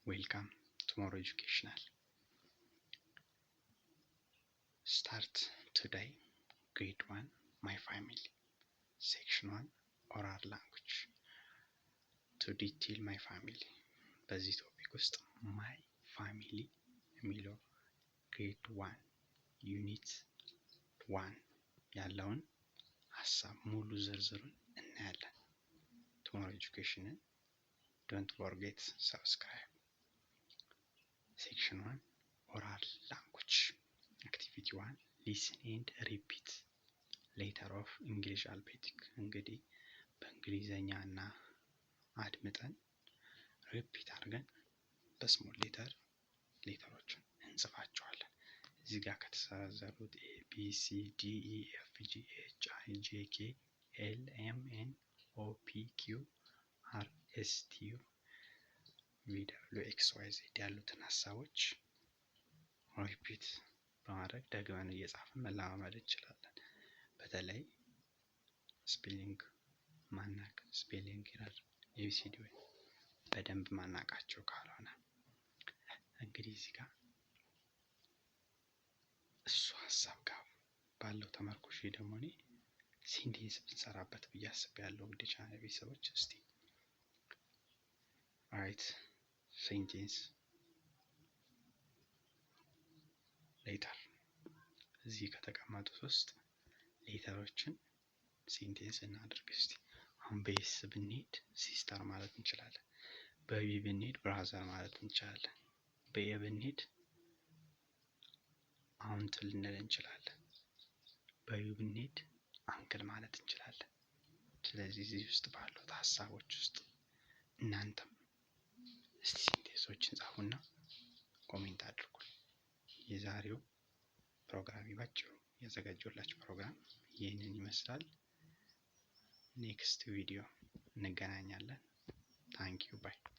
Welcome Tomorrow Educational. Start today grade 1, my family, section 1, oral language, to detail my family። በዚህ topic ውስጥ my family የሚለው grade 1 unit 1 ያለውን ሀሳብ ሙሉ ዝርዝሩን እናያለን። Tomorrow Education ን don't forget subscribe። Section 1, oral language, activity 1, listen and repeat letter of English alphabetic። እንግዲህ በእንግሊዘኛ እና አድምጠን repeat አድርገን በ small letter letter ኦችን እንጽፋቸዋለን። እዚህ ጋር ከተዘረዘሩት A B C D E F G H I J K L M N O P Q R S T U V W X Y Z ያሉትን ሀሳቦች repeat በማድረግ ደግመን እየጻፍን መለማመድ እንችላለን። በተለይ spelling ማናቅ፣ spelling error፣ ABCD በደንብ ማናቃቸው ካልሆነ። እንግዲህ እዚህ ጋር እሱ ሀሳብ ጋር ባለው ተመርኩሼ ደግሞ እኔ sentence ብንሰራበት ብዬ አስቤያለሁ። ውድ ቻናል ቤተሰቦች፣ እስቲ write sentence letter። እዚህ ከተቀመጡት ውስጥ letter ኦችን sentence እናድርግ እስቲ። አሁን በ S ብንሄድ sister ማለት እንችላለን። በ B ብንሄድ brother ማለት እንችላለን። በ A ብንሄድ aunt ልንል እንችላለን። በ U ብንሄድ uncle ማለት እንችላለን። ስለዚህ እዚህ ውስጥ ባሉት ሀሳቦች ውስጥ እናንተም እስቲ sentence ኦችን ጻፉና comment አድርጉ። የዛሬው ፕሮግራም፣ ባጭሩ ያዘጋጀሁላችሁ ፕሮግራም ይህንን ይመስላል። Next video እንገናኛለን። Thank you, bye.